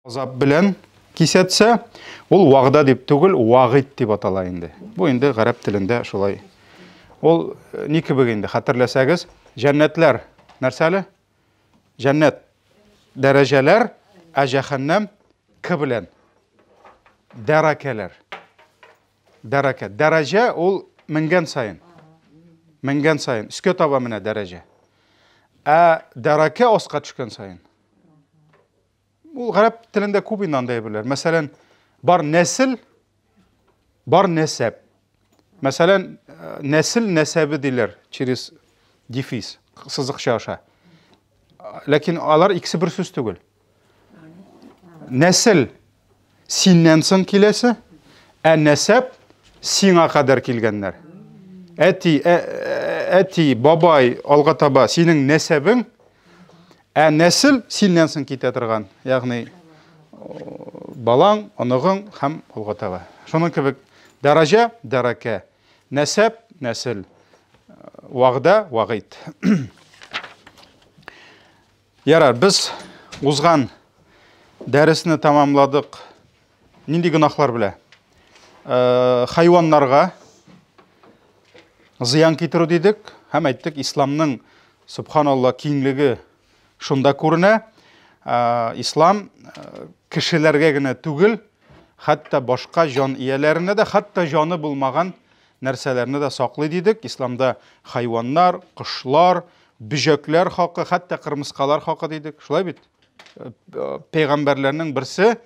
Азап белән кисәтсә, ул вагда дип түгел, вагыйд дип атала инде. Бу инде гарәп телендә шулай. Ул ни кебек инде, хәтерләсәгез, җәннәтләр нәрсә әле? Җәннәт дәрәҗәләр, ә җәһәннәм к белән дәрәкәләр. Дәрәкә. Дәрәҗә ул менгән саен. Менгән саен. Өскә таба менә дәрәҗә. Ә дәрәкә аска төшкән саен. Ул гарәп телендә күп инде андый әйберләр. Мәсәлән, бар нәсел, бар нәсәп. Мәсәлән, нәсел нәсәбе диләр через дефис, сызыкча аша. Ләкин алар икесе бер сүз түгел. Нәсел синнән соң киләсе, ә нәсәп сиңа кадәр килгәннәр. Әти, әти, бабай, алга таба синең нәсәбең, ә нәсел синнән соң китә торган, ягъни балаң, оныгың һәм алга таба. Шуның кебек дәрәҗә, дәрәкә, нәсәп, нәсел, вагда, вагыйд. Ярар, без узган дәресне тәмамладык. Нинди гөнаһлар белә? Э, хайваннарга зыян китерү дидек һәм әйттек, исламның субханалла киңлеге шунда күренә. Э, ислам э, кешеләргә генә түгел, хәтта башка җан ияләренә дә, хәтта җаны булмаган нәрсәләрне дә саклый дидек. Исламда хайваннар, кошлар, бөҗәкләр хакы, хәтта кырмыскалар хакы дидек. Шулай бит? Э, э, пәйгамбәрләрнең берсе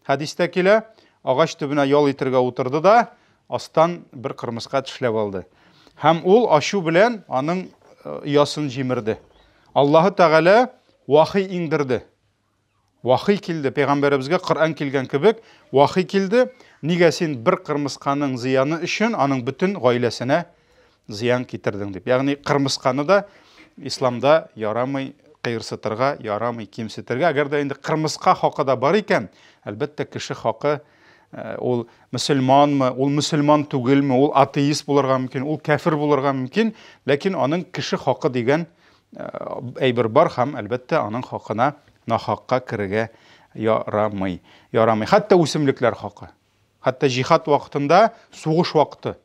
хәдистә килә, агач төбенә ял итергә утырды да, астан бер кырмыска тешләп алды. Һәм ул ачу белән аның э, оясын җимерде. Аллаһы Тәгалә вахи иңдерде. Вахый килде, пәйгамбәребезгә Коръән килгән кебек, вахый килде. Нигә син бер кырмысканың зыяны өчен аның бөтен гаиләсенә зыян китердең дип. Ягъни кырмысканы да исламда ярамый кыерсытырга, ярамый кимсетергә. Әгәр дә инде кырмыска хакы да бар икән, әлбәттә, кеше хакы э, ул мөселманмы, ул мөселман түгелме, ул атеист булырга мөмкин, ул кәфер булырга мөмкин, ләкин аның кеше хакы дигән әйбер бар һәм, әлбәттә, аның хакына нахакка керергә ярамый. Ярамый. Хәтта үсемлекләр хакы. Хәтта җихад вакытында сугыш вакыты.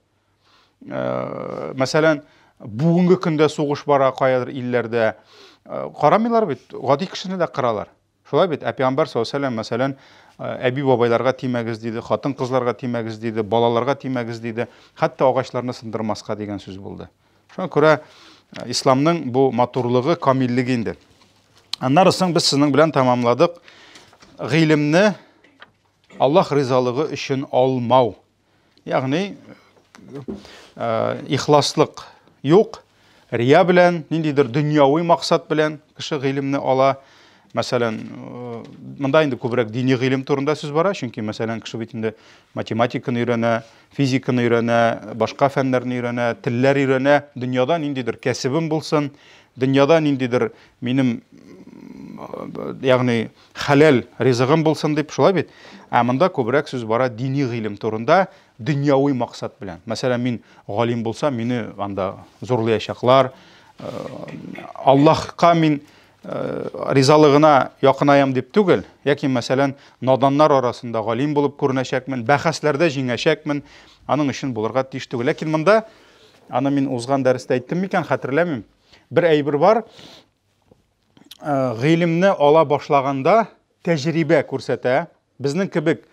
Мәсәлән, бүгенге көндә сугыш бара каядыр илләрдә. Карамыйлар бит, гади кешене дә кыралар. Шулай бит, ә пәйгамбәр саллаллаһу алейһи мәсәлән, әби-бабайларга тимәгез диде, хатын-кызларга тимәгез диде, балаларга тимәгез диде, хәтта агачларны сындырмаска дигән сүз булды. Шуңа күрә исламның бу матурлыгы, камиллеге инде. Аннары соң без сезнең белән тәмамладык гыйлемне Аллаһ ризалыгы өчен алмау. Ягъни ихласлык юк, рия белән, ниндидер дөньяви максат белән кеше гыйлемне ала. Мәсәлән, монда инде күбрәк дини гыйлем турында сүз бара, чөнки мәсәлән, кеше бит инде математиканы өйрәнә, физиканы өйрәнә, башка фәннәрне өйрәнә, телләр өйрәнә, дөньяда ниндидер кәсебем булсын, дөньяда ниндидер минем ягъни хәләл ризыгым булсын дип, шулай бит? Ә монда күбрәк сүз бара дини гыйлем турында, дөньяви максат белән. Мәсәлән, мин галим булсам, мине анда зурлаячаклар. Э, Аллаһка мин э, ризалыгына якынаям дип түгел, яки мәсәлән, наданнар арасында галим булып күренәчәкмен, бәхәсләрдә җиңәчәкмен, аның өчен булырга тиеш түгел. Ләкин монда аны мин узган дәрестә әйттем микән, хәтерләмим. Бер әйбер бар, гыйлемне ала башлаганда тәҗрибә күрсәтә. Безнең кебек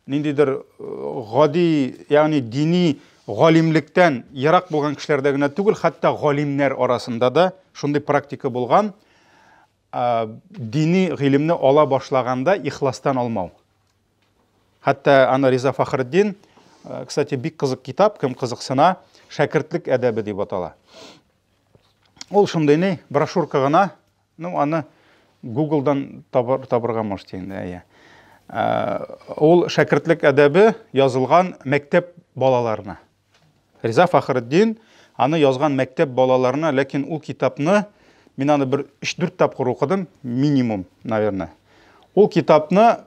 ниндидер гади, ягъни дини галимлектән ерак булган кешеләрдә генә түгел, хәтта галимнәр арасында да шундый практика булган. Дини гыйлемне ала башлаганда ихластан алмау. Хәтта аны Риза Фахретдин, кстати, бик кызык китап, кем кызыксына, Шәкертлек әдәбе дип атала. Ул шундый ни, брошюрка гына, ну, аны Google'дан табыр, табырга можете инде, әйе. Ул шәкертлек әдәбе язылган мәктәп балаларына. Риза Фахретдин аны язган мәктәп балаларына, ләкин ул китапны мин аны бер 3-4 тапкыр укыдым, минимум, наверное. Ул китапны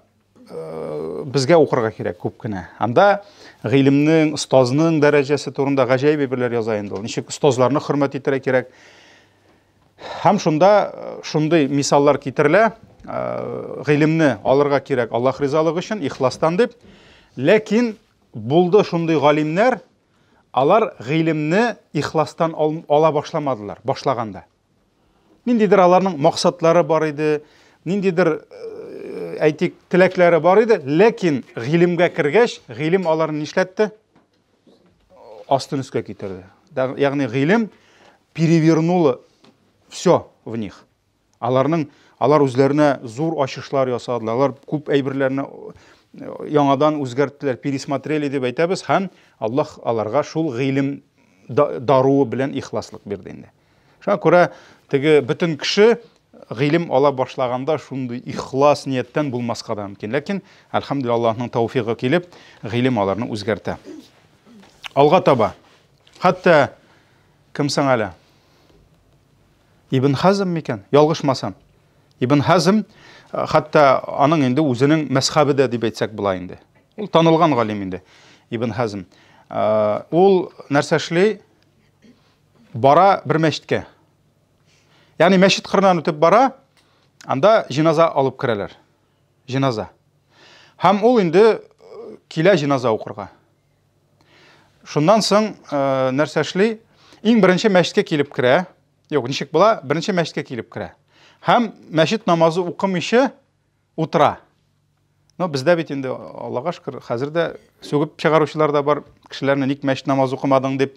безгә укырга кирәк күп кенә. Анда гыйлемнең, остазның дәрәҗәсе турында гаҗәеп әйберләр яза инде ул. Ничек остазларны хөрмәт итәргә кирәк. Һәм шунда шундый мисаллар китерелә. гыйлемне алырга кирәк Аллаһ ризалыгы өчен, ихластан дип. Ләкин булды шундый галимнәр, алар гыйлемне ихластан ала башламадылар, башлаганда. Ниндидер аларның максатлары бар иде, ниндидер, әйтик, теләкләре бар иде, ләкин гыйлемгә кергәч, гыйлем аларны нишләтте? Астын өскә китерде. Ягъни гыйлем перевернуло все в них. Аларның алар үзләренә зур ачышлар ясадылар. Алар күп әйберләрне яңадан үзгәрттеләр, пересмотрели дип әйтәбез һәм Аллаһ аларга шул гыйлем даруы белән ихласлык бирде инде. Шуңа күрә теге бөтен кеше гыйлем ала башлаганда шундый ихлас нияттән булмаска да мөмкин. Ләкин, әлхәмдүлилләһ, Аллаһның тәүфигы килеп, гыйлем аларны үзгәртә. Алга таба. Хәтта кем соң әле? Ибн Хазм микән? Ялгышмасам. Ибн Хазм хәтта аның инде үзенең мәзхәбе дә дип әйтсәк була инде. Ул танылган галим инде Ибн Хазм. Ул нәрсә эшли? Бара бер мәчеткә. Ягъни мәчет кырыннан үтеп бара, анда җиназа алып керәләр. Җиназа. Һәм ул инде килә җиназа укырга. Шуннан соң нәрсә эшли? Иң беренче мәчеткә килеп керә. Юк, ничек була? Беренче мәчеткә килеп керә. Һәм мәчет намазы укымыйча утыра. Но бездә бит инде, Аллага шөкер, хәзер дә сүгеп чыгаручылар да бар, кешеләрне ник мәчет намазы укымадың дип.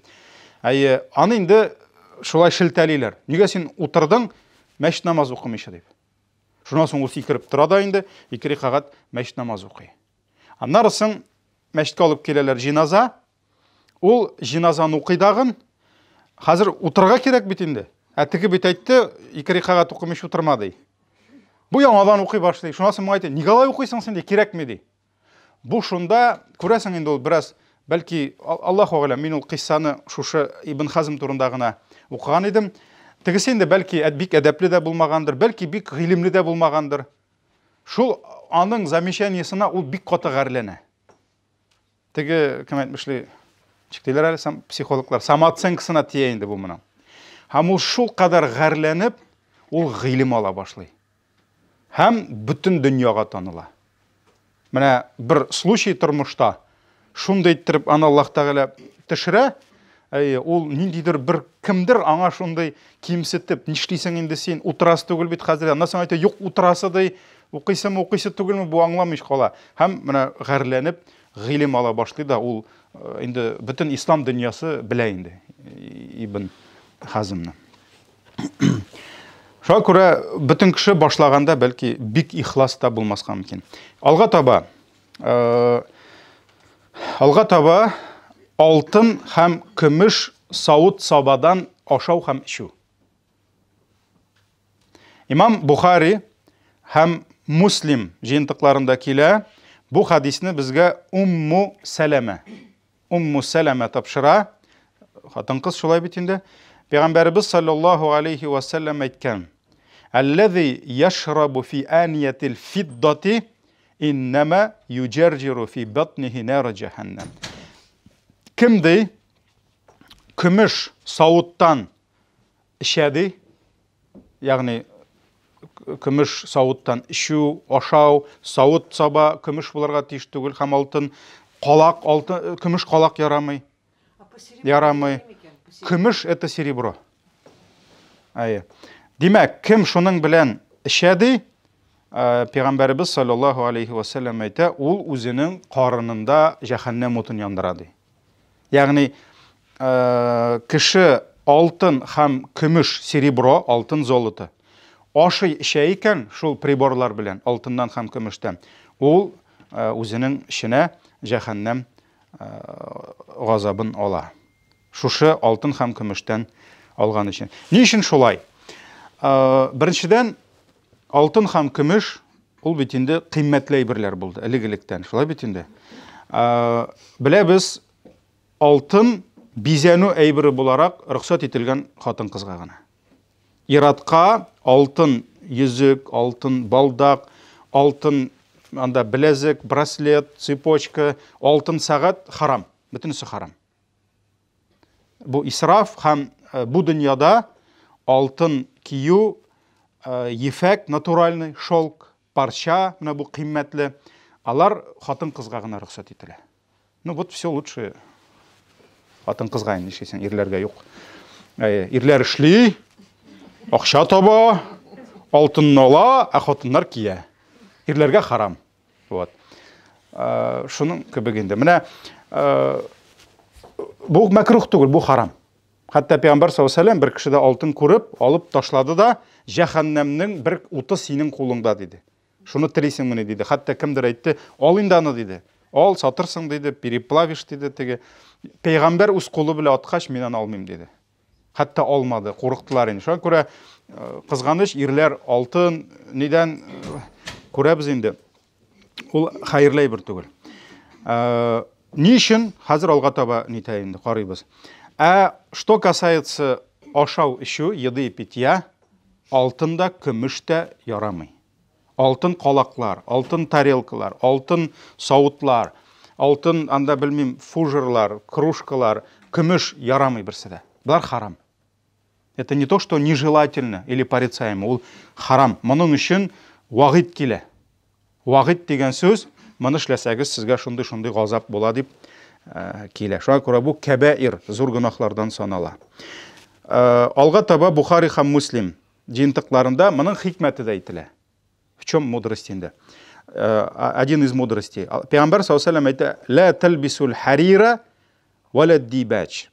Әйе, аны инде шулай шелтәлиләр. Нигә син утырдың мәчет намазы укымыйча дип. Шуннан соң ул сикереп тора да инде, ике рәкәгать мәчет намазы укый. Аннары соң мәчеткә алып киләләр җиназа. Ул җиназаны укый дагын. Хәзер утырырга кирәк бит инде. Ә теге бит әйтте, ике рәкәгать укымыйча утырма ди. Бу яңадан укый башлый. Шуннан соң моңа әйтә, нигә алай укыйсың син ди, кирәкми ди. Бу шунда, күрәсең инде ул бераз, бәлки, Аллаһу галәм, мин ул кыйссаны шушы Ибн Хазм турында гына укыган идем. Тегесе инде бәлки бик әдәпле дә булмагандыр, бәлки бик гыйлемле дә булмагандыр. Шул аның замечаниесына ул бик каты гарьләнә. Теге, кем әйтмешли, ничек диләр әле сам психологлар, самооценкасына тия инде бу моның. Һәм ул шул кадәр гарьләнеп, ул гыйлем ала башлый. Һәм бөтен дөньяга таныла. Менә бер случай тормышта шундый иттереп аны Аллаһ Тәгалә төшерә, әйе, ул ниндидер бер кемдер аңа шундый кимсетеп, нишлисең инде син, утырасы түгел бит хәзер. Аннан соң әйтә, юк, утырасы ди, укыйсымы, укыйсы түгелме, бу аңламый кала. Һәм менә гарьләнеп гыйлем ала башлый да, ул инде бөтен ислам дөньясы белә инде Ибн Хазмны. Шуңа күрә бөтен кеше башлаганда бәлки бик ихлас та булмаска мөмкин. Алга таба Алга таба алтын һәм көмеш савыт-сабадан ашау һәм эчү. Имам Бухари һәм Муслим җыентыкларында килә. Бу хадисне безгә Умму Сәләмә Умму Сәләмә тапшыра. Хатын-кыз шулай бит инде. Пәйгамбәребез саллаллаһу алейхи ва сәлләм әйткән: "Аллази яшрабу фи аниятил фиддати иннама юҗәрҗиру фи батнихи нара җәһәннәм." Кем ди көмеш савыттан эчә ди, ягъни көмеш савыттан эчү, ашау, савыт саба көмеш булырга тиеш түгел һәм алтын калак, алтын, көмеш калак ярамый. Ярамый. Көмеш это серебро. Әйе. Димәк, кем шуның белән эчә ди, Пәйгамбәребез саллаллаһу алейхи ва саллям әйтә, ул үзенең карынында җәһәннәм утын яндыра ди. Ягъни кеше алтын һәм көмеш, серебро, алтын, золото ашый эчә икән, шул приборлар белән, алтыннан һәм көмештән, ул үзенең эченә җәһәннәм газабын ала. Шушы алтын һәм көмештән алган өчен. Ни өчен шулай? Беренчедән, алтын һәм көмеш ул бит инде кыйммәтле әйберләр булды элек-электән. Шулай бит инде. Беләбез, алтын бизәнү әйбере буларак рөхсәт ителгән хатын-кызга гына. Иратка алтын йөзек, алтын балдак, алтын анда беләзек, браслет, цепочка, алтын сәгать харам. Бөтенесе харам. Бу исраф һәм бу дөньяда алтын кию, ефәк натуральный, шелк. парча, менә бу кыйммәтле, алар хатын-кызга гына рөхсәт ителә. Ну вот все лучше хатын-кызга инде нишлисең, ирләргә юк. Әйе, ирләр эшли, акча таба, алтынны ала, ә хатыннар кия. Ирләргә харам. Вот. Э, шуның кебек инде. Менә э, бу мәкрух түгел, бу харам. Хәтта Пәйгамбәр саллаллаһу алейһи бер кешедә алтын күреп, алып ташлады да, җәһәннәмнең бер уты синең кулыңда диде. Шуны телисеңмени диде. Хәтта кемдер әйтте, ал инде аны диде. Ал, сатырсың диде, переплавишь диде теге. Пәйгамбәр үз кулы белән аткач, мин аны алмыйм диде. Хәтта алмады, курыктылар инде. Шуңа күрә э, кызганыч, ирләр алтын нидән э, күрәбез инде. Ул хәерле әйбер түгел. Э, ни өчен хәзер алга таба нитә инде карыйбыз. Ә что касается ашау эчү, еды и питья, алтын да, көмеш тә ярамый. Алтын калаклар, алтын тарелкалар, алтын савытлар, алтын анда белмим фужерлар, кружкалар, көмеш ярамый берсе дә. Болар харам. Это не то, что нежелательно или порицаемо, ул харам. Моның өчен вагыйд килә. Вагыйд дигән сүз, моны эшләсәгез, сезгә шундый-шундый газап була дип э, килә. Шуңа күрә бу кәбәир, зур гөнаһлардан санала. Э, алга таба Бухари һәм Муслим җыентыкларында моның хикмәте дә әйтелә. В чем мудрость инде? Э, один из мудростей. Пәйгамбәр саллаллаху алейһи әйтә, "Ла тальбисул харира ва ла дибач".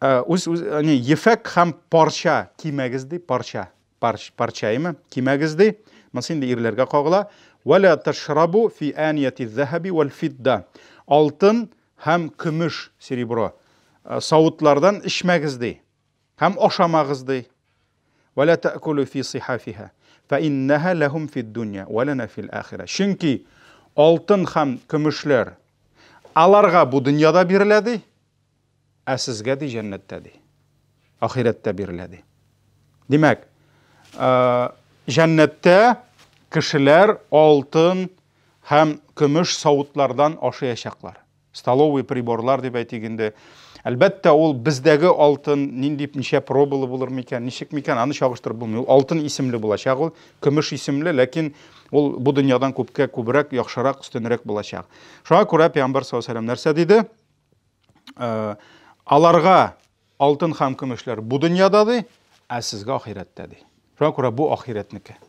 Э, үз үз не ефәк һәм парча кимәгез ди, парча. Парч, парча име? Кимәгез ди. Монысы инде ирләргә кагыла. Ва ла ташрабу фи анияти захаби вал фидда. Алтын һәм көмеш, серебро, э, савытлардан эчмәгез ди. Һәм ашамагыз ди. Вә лә тәкүлү фи сихафиһа, фә иннәһә ләһум фид дөнья, вә ләнә фил ахирә. Чөнки алтын һәм көмешләр аларга бу дөньяда бирелә ди, ә сезгә ди җәннәттә ди. Ахирәттә бирелә ди. Димәк, җәннәттә кешеләр алтын һәм көмеш савытлардан ашаячаклар. Столовый приборлар дип әйтик инде. Әлбәттә, ул бездәге алтын нинди ничә пробалы булыр микән, ничек микән, аны чагыштырып булмый. Ул алтын исемле булачак ул, көмеш исемле, ләкин ул бу дөньядан күпкә күбрәк, яхшырак, өстенрәк булачак. Шуңа күрә Пәйгамбәр саллаллаһу алейһи нәрсә диде? Э, аларга алтын һәм көмешләр бу дөньяда ди, ә сезгә ахирәттә ди. Шуңа күрә бу ахирәтнеке.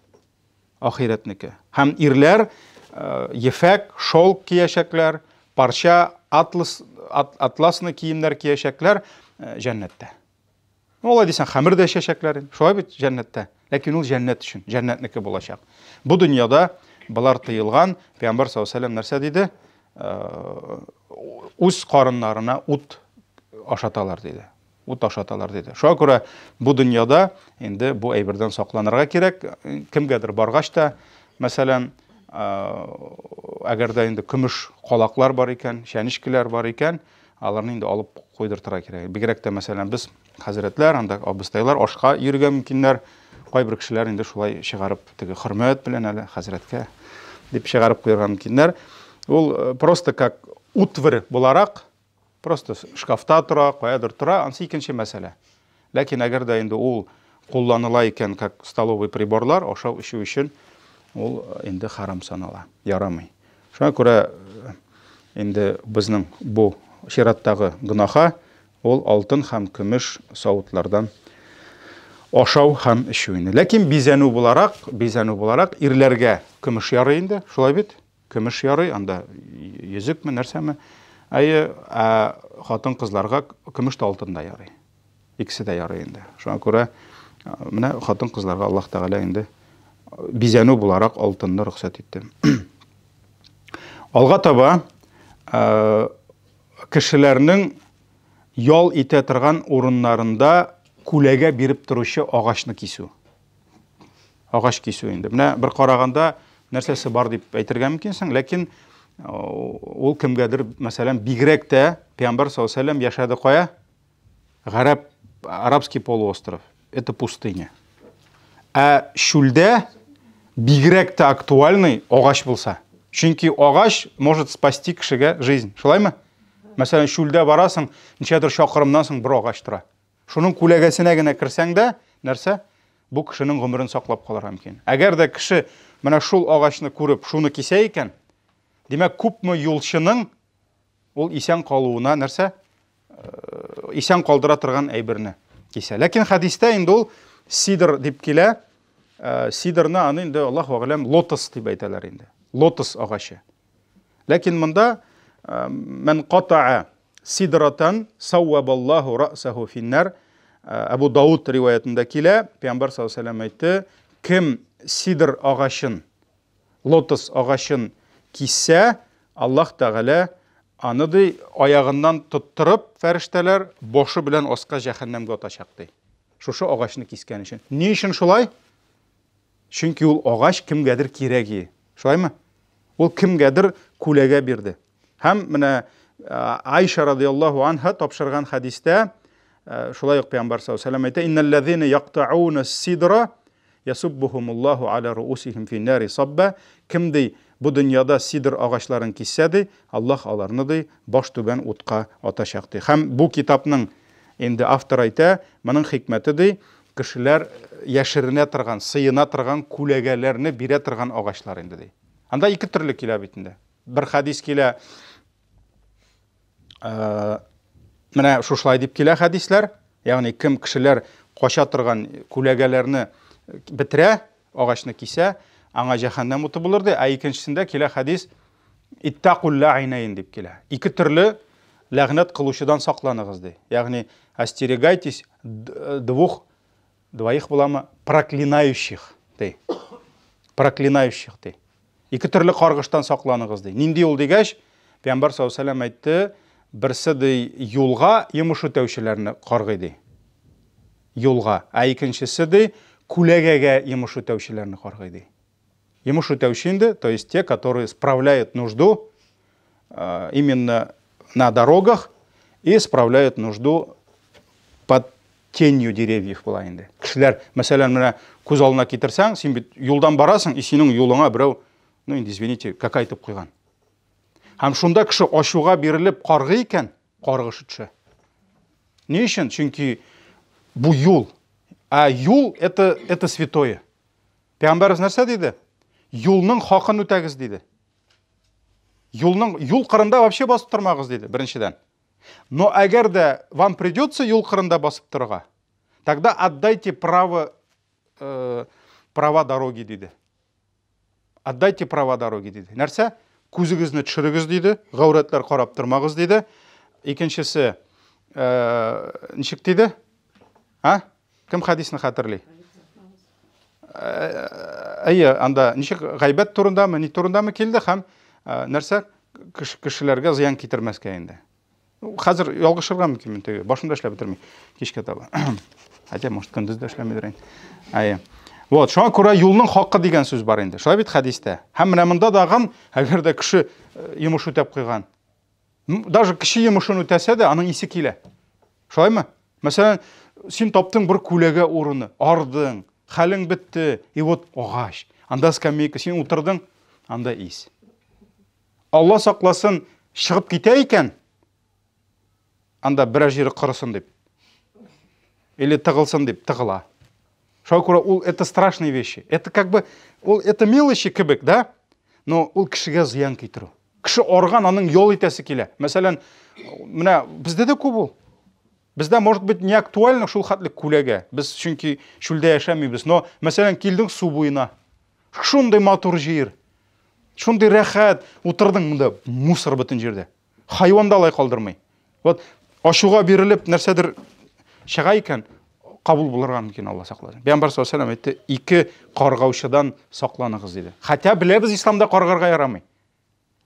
Ахирәтнеке. Һәм ирләр э, ефәк, шелк киячәкләр, парча, атлас, ат, атласны киемнәр киячәкләр э, җәннәттә. Ну, алай дисәң, хәмер дә эчәчәкләр. Шулай бит җәннәттә. Ләкин ул җәннәт өчен, җәннәтнеке булачак. Бу дөньяда болар тыелган. Пәйгамбәр саллаллаһу алейһи нәрсә диде? Э, үз карыннарына ут ашаталар диде. Ут ашаталар, диде. Шуңа күрә бу дөньяда инде бу әйбердән сакланырга кирәк. Кемгәдер баргач та, мәсәлән, әгәр дә инде көмеш калаклар бар икән, чәнечкеләр бар икән, аларны инде алып куйдыртырга кирәк. Бигрәк тә, мәсәлән, без хәзрәтләр, анда абыстайлар ашка йөрергә мөмкиннәр. Кайбер кешеләр инде шулай чыгарып, теге хөрмәт белән әле хәзрәткә дип чыгарып куярга мөмкиннәр. Ул э, просто как утварь буларак Просто шкафта тора, каядыр тора, ансы икенче мәсьәлә. Ләкин әгәр дә инде ул кулланыла икән, как столовый приборлар, ашау эчү өчен, ул инде харам санала, ярамый. Шуңа күрә э, инде безнең бу чираттагы гөнаһа ул алтын һәм көмеш савытлардан ашау һәм эчү инде. Ләкин бизәнү буларак, бизәнү буларак ирләргә көмеш ярый инде, шулай бит? Көмеш ярый, анда йөзекме, нәрсәме. Әйе, ә хатын-кызларга көмеш тә алтын да ярый. Икесе дә ярый инде. Шуңа күрә менә хатын-кызларга Аллаһ Тәгалә инде бизәнү буларак алтынны рөхсәт итте. Алга таба кешеләрнең ял итә торган урыннарында күләгә биреп торучы агачны кисү. Агач кисү инде. Менә бер караганда нәрсәсе бар дип әйтергә мөмкинсең, ләкин ул кемгәдер, мәсәлән, бигрәк тә Пәйгамбәр саллаллаһу алейһи яшәде кая? Гарәп, Арабский полуостров. Это пустыня. Ә чүлдә бигрәк тә актуальный агач булса. Чөнки агач может спасти кешегә жизнь. Шулаймы? Мәсәлән, чүлдә барасың, ничәдер чакрымнан соң бер агач тора. Шуның күләгәсенә генә керсәң дә, нәрсә? Бу кешенең гомерен саклап калырга мөмкин. Әгәр дә кеше, менә шул агачны күреп, шуны кисә икән, димәк, күпме юлчының ул исән калуына нәрсә? Исән калдыра торган әйберне кисә. Ләкин хәдистә инде ул сидр дип килә. Сидрны аны инде Аллаһу әгъләм лотос дип әйтәләр инде. Лотос агачы. Ләкин монда мән катаа сидратан саввабаллаһу рa'саху финнар Әбу Дауд риваятында килә, Пәйгамбәр саллаллаһу алейһи әйтте, кем сидр агачын, лотос агачын киссә, Аллаһ Тәгалә аны ди аягыннан тоттырып, фәрештәләр башы белән аска җәһәннәмгә атачак ди. Шушы агачны кискән өчен. Ни өчен шулай? Чөнки ул агач кемгәдер кирәк и. Шулаймы? Ул кемгәдер күләгә бирде. Һәм менә Айша радиаллаһу анха тапшырган хәдистә шулай ук Пәйгамбәр саллаллаһу алейһи ва сәлләм әйтә: "Инналлазина яктауна сидра ясуббухумуллаһу аля руусихим фин нари сабба". Кем ди бу дөньяда сидр агачларын киссә ди, Аллаһ аларны ди баш түбән утка атачак ди. Һәм бу китапның инде автор әйтә, моның хикмәте ди, кешеләр яшеренә торган, сыена торган күләгәләрне бирә торган агачлар инде ди. Анда ике төрле килә бит инде. Бер хәдис килә, менә шушылай дип килә хәдисләр, ягъни кем кешеләр кача торган күләгәләрне бетерә, агачны кисә, аңа җәһәннәм уты булыр ди. Ә икенчесендә килә хәдис иттакул ла'инайн дип килә. Ике төрле ләгънәт кылучыдан сакланыгыз ди. Ягъни остерегайтесь двух двоих буламы проклинающих ди. Проклинающих ди. Ике төрле каргыштан сакланыгыз ди. Нинди ул дигәч, Пәйгамбәр саллаллаһу алейһи әйтте, берсе ди юлга йомыш үтәүчеләрне каргый ди. Юлга. Ә икенчесе ди күләгәгә йомыш үтәүчеләрне каргый ди. Йомыш үтәүче инде, то есть те, которые справляют нужду именно на дорогах и справляют нужду под тенью деревьев була инде. Кешеләр, мәсәлән, менә күз алдына китерсәң, син бит юлдан барасың, и синең юлыңа берәү, ну инде извините, кака итеп куйган. Һәм шунда кеше ачуга бирелеп каргый икән, каргышы төшә. Ни өчен? Чөнки бу юл. Ә юл это, это святое. Пәйгамбәрбез нәрсә диде? Юлның хакын үтәгез диде. Юлның юл кырында вообще басып тормагыз диде, беренчедән. Но әгәр дә вам придется юл кырында басып торырга, тогда отдайте право права дороги диде. Отдайте права дороги диде. Нәрсә? Күзегезне төшерегез диде, гаурәтләр карап тормагыз диде. Икенчесе, ничек диде? А? Кем хәдисне хәтерли? Әйе, анда ничек гайбәт турындамы, ни турындамы килде һәм нәрсә кешеләргә зыян китермәскә инде. Хәзер ялгышырга мөмкин мин теге, башымда эшләп бетерми кичкә таба. Хотя, может, көндез дә эшләмидер инде. Әйе. Вот, шуңа күрә юлның хакы дигән сүз бар инде. Шулай бит хәдистә. Һәм менә монда дагын, әгәр дә кеше йомыш үтәп куйган, даже кеше йомышын үтәсә дә, аның исе килә. Шулаймы? Мәсәлән, син таптың бер күләгә урыны, ардың, хәлең бетте, и вот агач, анда скамейка, син утырдың, анда ис. Алла сакласын, чыгып китә икән, анда берәр җире корысын дип. Или тыгылсын дип, тыгыла. Шуңа күрә ул это страшные вещи. Это как бы ул это мелочи кебек, да? Но ул кешегә зыян китерү. Кеше арган, аның ял итәсе килә. Мәсәлән, менә бездә дә күп ул. Бездә, может быть, не актуально шул хәтле күләгә. Без чөнки чүлдә яшәмибез. Но, мәсәлән, килдең су буена. Шундый матур җир. Шундый рәхәт. Утырдың монда мусор бөтен җирдә. Хайван да алай калдырмый. Вот ачуга бирелеп нәрсәдер чыга икән, кабул булырга мөмкин, Алла сакласын. Пәйгамбәр саллаллаһу алейһи әйтте, ике каргаучыдан сакланыгыз диде. Хотя беләбез, исламда каргарга ярамый.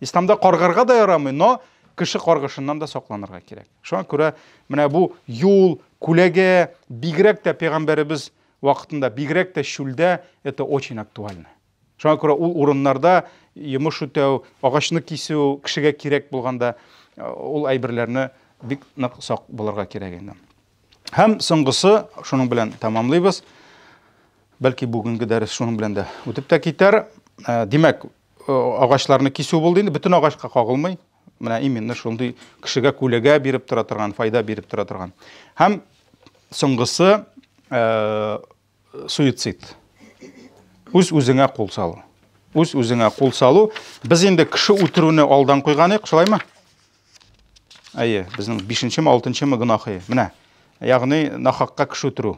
Исламда каргарга да ярамый, но кеше каргышыннан да сакланырга кирәк. Шуңа күрә менә бу юл, күләгә, бигрәк тә пәйгамбәребез вакытында, бигрәк тә чүлдә это очень актуально. Шуңа күрә ул урыннарда йомыш үтәү, агачны кисү кешегә кирәк булганда ул әйберләрне бик нык сак булырга кирәк инде. Һәм соңгысы, шуның белән тәмамлыйбыз. Бәлки бүгенге дәрес шуның белән дә үтеп тә китәр. Димәк, агачларны кисү булды инде, бөтен агачка кагылмый. Менә именно шундый кешегә күләгә биреп тора торган, файда биреп тора торган. Һәм соңгысы суицид. Үз үзеңә кул салу. Үз үзеңә кул салу. Без инде кеше үтерүне алдан куйган идек, шулаймы? Әйе, безнең бишенчеме, алтынчымы гөнаһы. Менә, ягъни нахакка кеше үтерү.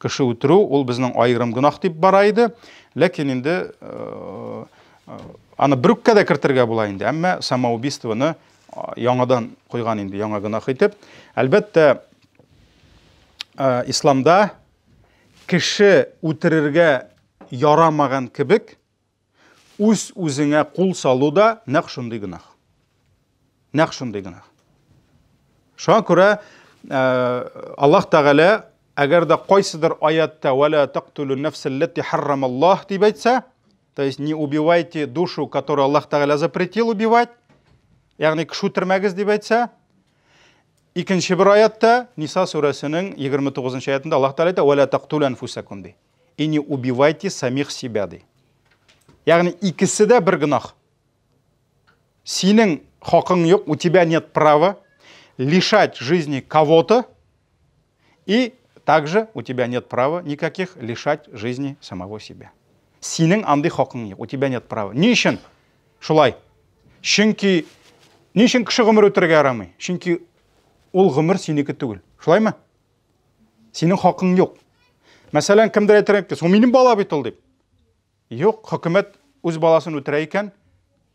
Кеше үтерү ул безнең аерым гөнаһ дип бара иде. Ләкин инде э, э, аны берүккә дә кертергә була инде. Әмма самоубийствоны яңадан куйган инде, яңа гөнаһ итеп. Әлбәттә, э, исламда кеше үтерергә ярамаган кебек, үз-үзеңә кул салу да нәкъ шундый гөнаһ. Нәкъ шундый гөнаһ. Шуңа күрә э, Аллаһ Тәгалә әгәр дә кайсыдыр аятта «Вәлә тактулу нәфсәлләти харрамаллаһ» дип әйтсә, то есть не убивайте душу, которую Аллаһ Тәгалә запретил убивать, ягъни кеше үтермәгез дип әйтсә, икенче бер аятта Ниса сүрәсенең 29 аятында Аллаһ Тәгалә әйтә «Вәлә тактулу анфусакум» ди. И не убивайте самих себя ди. Ягъни икесе дә бер гөнаһ. Синең хакың юк, у тебя нет права лишать жизни кого-то, и также у тебя нет права никаких лишать жизни самого себя. Синең андый хакың юк, у тебя нет права. Ни өчен? Шулай. Чөнки ни өчен кеше гомер үтерергә ярамый? Чөнки ул гомер синеке түгел. Шулаймы? Синең хакың юк. Мәсәлән, кемдер әйтер, соң минем бала бит ул дип. Юк, хөкүмәт үз баласын үтерә икән,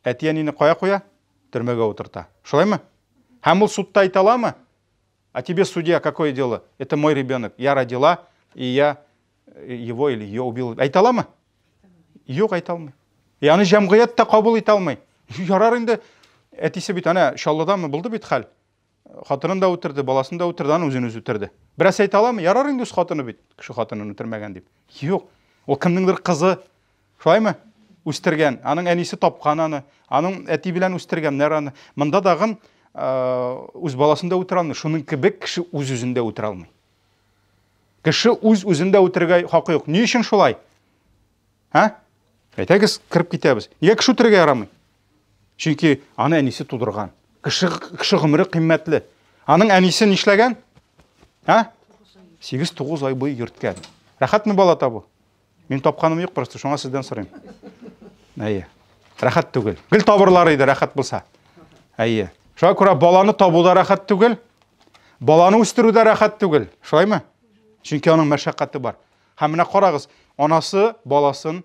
әти-әнине кая куя? Төрмәгә утырта. Шулаймы? Һәм ул судта әйтә аламы? А тебе, судья, какое дело? Это мой ребенок. Я родила, и я его или ее убил. Әйтә аламы? Юк, әйтә алмый. И аны җәмгыять тә кабул итә алмый. Ярар инде, әтисе бит әнә Чаллыдамы булды бит хәл. Хатынын да үтерде, баласын да үтерде, аны үзен үзе үтерде. Бераз әйтә аламы? Ярар инде үз хатыны бит, кеше хатынын үтермәгән дип. Юк. Ул кемнеңдер кызы. Шулаймы? Үстергән. Аның әнисе тапкан аны. Аның әти белән үстергәннәр аны. Монда дагын үз баласын да үтерә алмый. Шуның кебек кеше үз-үзен дә үтерә алмый. Кеше үз-үзен дә үтерергә хакы юк. Ни өчен шулай? Ә? Әйтәгез, кереп китәбез. Нигә кеше үтерергә ярамый? Чөнки аны әнисе тудырган. Кеше, кеше гомере кыйммәтле. Аның әнисе нишләгән? Ә? 8-9 ай буе йөрткән. Рәхәтме бала табу? Мин тапканым юк просто, шуңа сездән сорыйм. Әйе. Рәхәт түгел. Гел табырлар иде, рәхәт булса. Әйе. Шуңа күрә баланы табу да рәхәт түгел, баланы үстерү дә рәхәт түгел. Шулаймы? Чөнки аның мәшәкате бар. Һәм менә карагыз, анасы баласын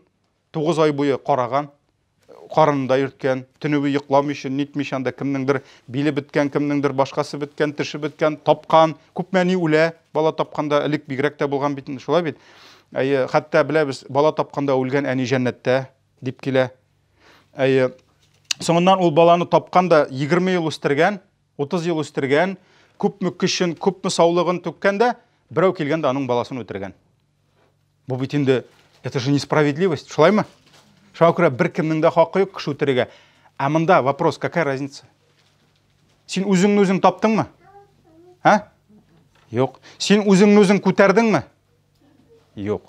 9 ай буе караган, карынында йөрткән, төне буе йокламыйча, нитмичә, анда кемнеңдер биле беткән, кемнеңдер башкасы беткән, теше беткән, тапкан, күпме әни үлә, бала тапканда, элек бигрәк тә булган бит инде, шулай бит. Әйе, хәтта беләбез, бала тапканда үлгән әни җәннәттә дип килә. Әйе, соңыннан ул баланы тапкан да 20 ел үстергән, 30 ел үстергән, күпме көчен, күпме саулыгын түккән дә, берәү килгән дә аның баласын үтергән. Бу бит инде это же несправедливость, шулаймы? Шуңа күрә беркемнең дә хакы юк кеше үтерергә. Ә монда вопрос, какая разница? Син үзеңне үзең таптыңмы? Ә? Юк. Син үзеңне үзең күтәрдеңме? Юк.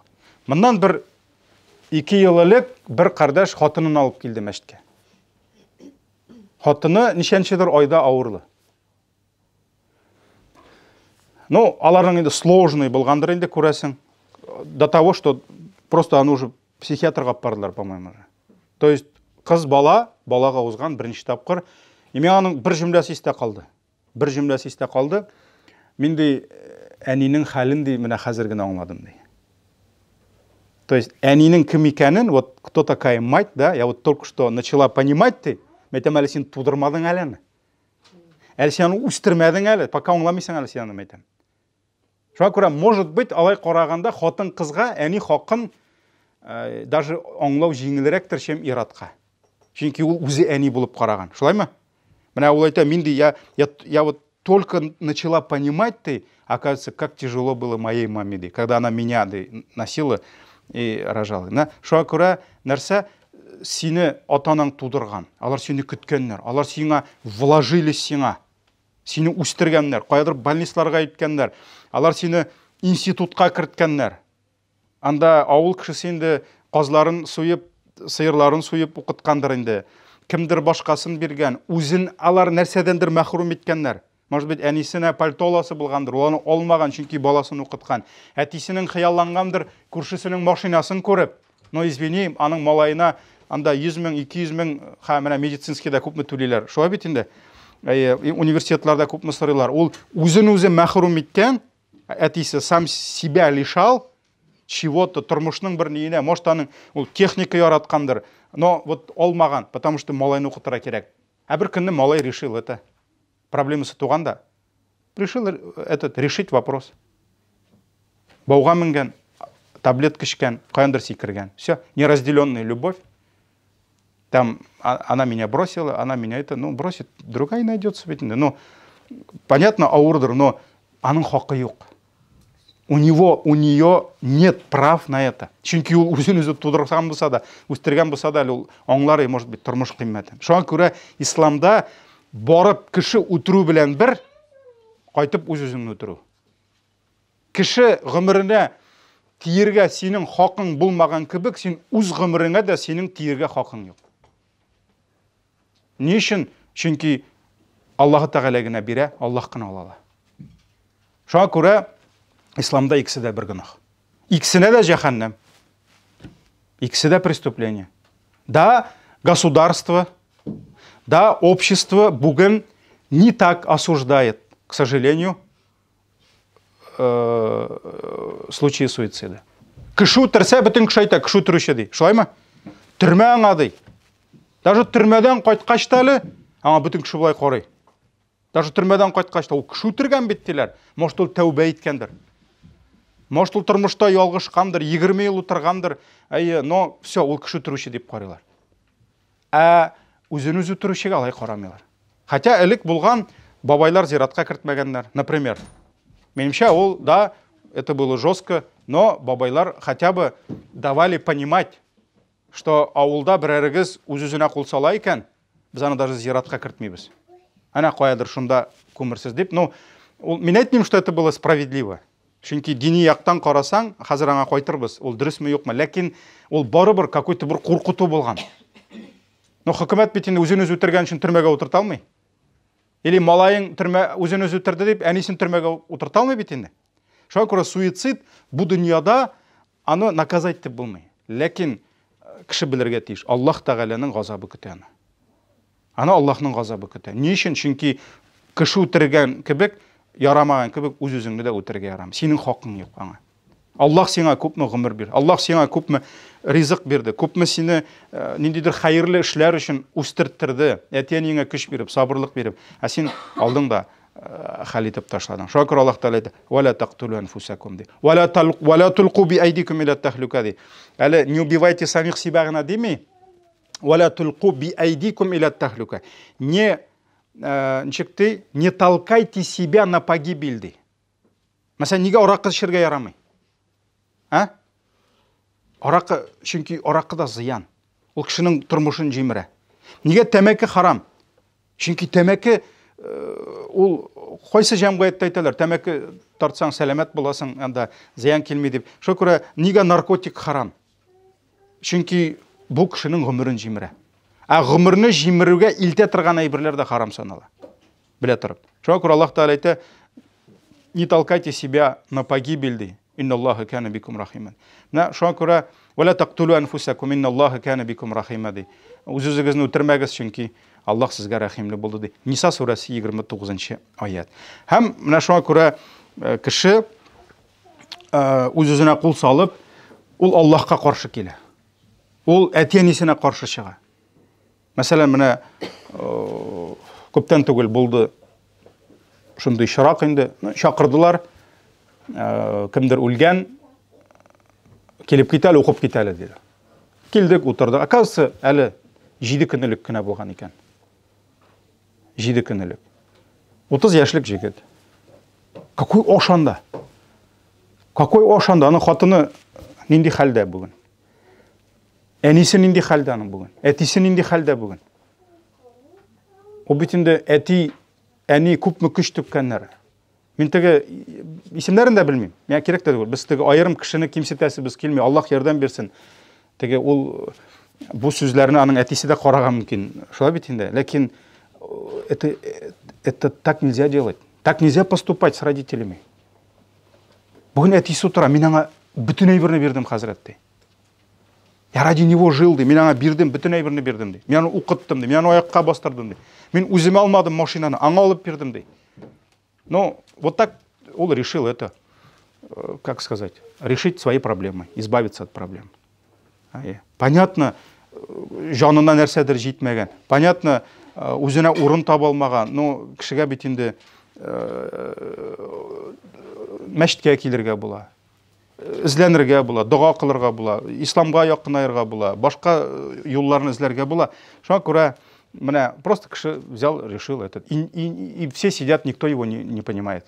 Моннан бер ике ел элек бер кардәш хатынын алып килде мәчеткә. Хатыны ничәнчедер айда авырлы. Ну, аларның инде сложный булгандыр инде, күрәсең. До того, что просто аны уже психиатрга алып бардылар, по-моему. То есть кыз бала балага узган беренче тапкыр. И миңа аның бер җөмләсе истә калды. Бер җөмләсе истә калды. Мин ди әнинең хәлен ди менә хәзер генә аңладым ди. То есть әнинең кем икәнен, вот кто такая мать, да, я вот только что начала понимать ди. Мин әйтәм, әле син тудырмадың әле аны. Әле син аны үстермәдең әле, пока аңламыйсың әле син аны, әйтәм. Шуңа күрә, может быть, алай караганда хатын-кызга әни хакын э, даже аңлау җиңелрәктер, чем ир-атка. Чөнки ул үзе әни булып караган. Шулаймы? Менә ул әйтә, мин ди, я, я, я вот только начала понимать ты, оказывается, как тяжело было моей маме, ди, когда она меня ди, носила и рожала. Менә шуңа күрә нәрсә сине ата-анаң тудырган, алар сине көткәннәр, алар сиңа вложили сиңа, сине үстергәннәр, каядыр больницаларга иткәннәр, алар сине институтка керткәннәр. Анда авыл кешесе инде казларын суеп, сыерларын суеп укыткандыр инде. Кемдер башкасын биргән, үзен алар нәрсәдәндер мәхрүм иткәннәр. Может быть, әнисенә пальто аласы булгандыр, ул аны алмаган, чөнки баласын укыткан. Әтисенең хыяллангандыр, күршесенең машинасын күреп. Но извини, аның малаена анда 100 мең, 200 мең, ха, менә медицинскийда күпме түлиләр. Шулай бит инде. Әйе, университетларда күпме сорыйлар. Ул үзен үзе мәхрүм иткән, әтисе сам себя лишал чего-то, тормышның бер ниенә, может, аның ул техника яраткандыр, но вот алмаган, потому что малайны укытырга кирәк. Ә бер көнне малай решил это. Проблемасы туган да, решил этот решить вопрос. Бауга менгән, таблетка эчкән, каяндыр сикергән. Все, неразделенная любовь. Там она меня бросила, она меня это, ну, бросит, другая найдется ведь. Ну, понятно, авырдыр, но аның хакы юк. У него, у нее нет прав на это. Чөнки ул үзен үзе тудырган булса да, үстергән булса да, әле ул аңлар, может быть, тормыш кыйммәтен. Шуңа күрә исламда барып кеше үтерү белән бер, кайтып үз-үзеңне үтерү. Кеше гомеренә тиергә синең хакың булмаган кебек, син үз гомереңә дә синең тиергә хакың юк. Ни өчен? Чөнки Аллаһы Тәгалә генә бирә, Аллаһ кына ала ала. Шуңа күрә исламда икесе дә бер гөнаһ. Икесенә дә җәһәннәм. Икесе дә преступление. Да, государство, да, общество бүген не так осуждает, к сожалению, случаи суицида. Кеше үтерсә, бөтен кеше әйтә, кеше үтерүче ди. Шулаймы? Төрмә аңа ди. Даже төрмәдән кайткач та әле, аңа бөтен кеше болай карый. Даже төрмәдән кайткач та ул кеше үтергән бит диләр. Может, ул тәүбә иткәндер. Может, ул тормышта ялгышкандыр, 20 ел утыргандыр. Әйе, но все, ул кеше үтерүче дип карыйлар. Ә үзен үзе үтерүчегә алай карамыйлар. Хотя элек булган бабайлар зиратка кертмәгәннәр, например. Минемчә, ул да, это было жестко, но бабайлар хотя бы давали понимать, что авылда берәрегез үз-үзенә кул сала икән, без аны даже зиратка кертмибез. Әнә каядыр шунда күмерсез дип. Ну, ул, мин әйтмим, что это было справедливо. Чөнки дини яктан карасаң, хәзер аңа кайтырбыз, ул дөресме юкмы, ләкин ул барыбер какой-то бер куркыту булган. Но хөкүмәт бит инде үзен үзе үтергән өчен төрмәгә утырта алмый. Или малаең төрмә үзен үзе үтерде дип, әнисен төрмәгә утырта алмый бит инде. Шуңа күрә суицид бу дөньяда аны наказать итеп булмый. Ләкин кеше белергә тиеш, Аллаһ Тәгаләнең газабы көтә аны. Аны Аллаһның газабы көтә. Ни өчен? Чөнки кеше үтергән кебек, ярамаган кебек үз-үзеңне дә үтерергә ярамый. Синең хакың юк аңа. Аллаһ сиңа күпме гомер бирде. Аллаһ сиңа күпме ризык бирде, күпме сине ниндидер хәерле эшләр өчен үстерттерде. Әти-әниеңә көч биреп, сабырлык биреп. Ә син алдың да хәл итеп ташладың. Шуңа күрә Аллаһ Тәгалә әйтә: "Ва ла тактулу анфусакум" ди. "Ва ла тулку би айдикум иля тахлюка" ди. Әле не убивайте самих себя гына дими. Ва ла тулку би айдикум иля тахлюка. Не ничек ди? Не толкайте себя на погибель ди. Мәсәлән, нигә аракы эчәргә ярамый? А? Аракы, чөнки аракы да зыян. Ул кешенең тормышын җимерә. Нигә тәмәке харам? Чөнки тәмәке ул кайсы җәмгыятьтә әйтәләр, тәмәке тартсаң сәламәт буласың, анда зыян килми дип. Шуңа күрә нигә наркотик харам? Чөнки бу кешенең гомерен җимерә. Ә гомерне җимерүгә илтә торган әйберләр дә харам санала. Белә торып. Шуңа күрә Аллаһ Тәгалә әйтә, не толкайте себя на погибель, ди. Инналлаһа кана бикум рахима. Менә шуңа күрә ва ла тактулу анфусакум инналлаһа кана бикум рахима ди. Үз-үзегезне үтермәгез, чөнки Аллаһ сезгә рәхимле булды ди. Ниса сүрәсе 29 аят. Һәм менә шуңа күрә кеше үз-үзенә кул салып, ул Аллаһка каршы килә. Ул әти-әнисенә каршы чыга. Мәсәлән, менә күптән түгел булды шундый чирак инде. Чакырдылар, кемдер үлгән, килеп кит әле, укып кит әле, диде. Килдек, утырдык. Оказывается, әле 7 көн элек кенә булган икән. 7 көн элек. 30 яшьлек җегет. Какой аш анда? Какой аш анда? Аның хатыны нинди хәлдә бүген? Әнисе нинди хәлдә аның бүген? Әтисе нинди хәлдә бүген? Ул бит инде әти, әни күпме көч түккәннәр. Мин теге исемнәрен дә белмим. Миңа кирәк тә түгел. Без теге аерым кешене кимсетәсебез килми. Аллаһ ярдәм бирсен. Теге ул бу сүзләрне аның әтисе дә карарга мөмкин. Шулай бит инде. Ләкин это так нельзя делать. Так нельзя поступать с родителями. Бүген әтисе утыра, мин аңа бөтен әйберне бирдем, хәзрәт, ди. Я ради него жил, ди. Мин аңа бирдем, бөтен әйберне бирдем, ди. Мин аны укыттым, ди. Мин аны аякка бастырдым, ди. Мин үземә алмадым машинаны, аңа алып бирдем, ди. Но вот так он решил это, как сказать, решить свои проблемы, избавиться от проблем. Понятно, җанына нәрсәдер җитмәгән. Понятно, үзенә урын таба алмаган. Но кешегә бит инде мәчеткә килергә була. Эзләнергә була, дога кылырга була, исламга якынаерга була, башка юлларны эзләргә була. Шуңа күрә менә просто кеше взял, решил этот. И все сидят, никто его не понимает.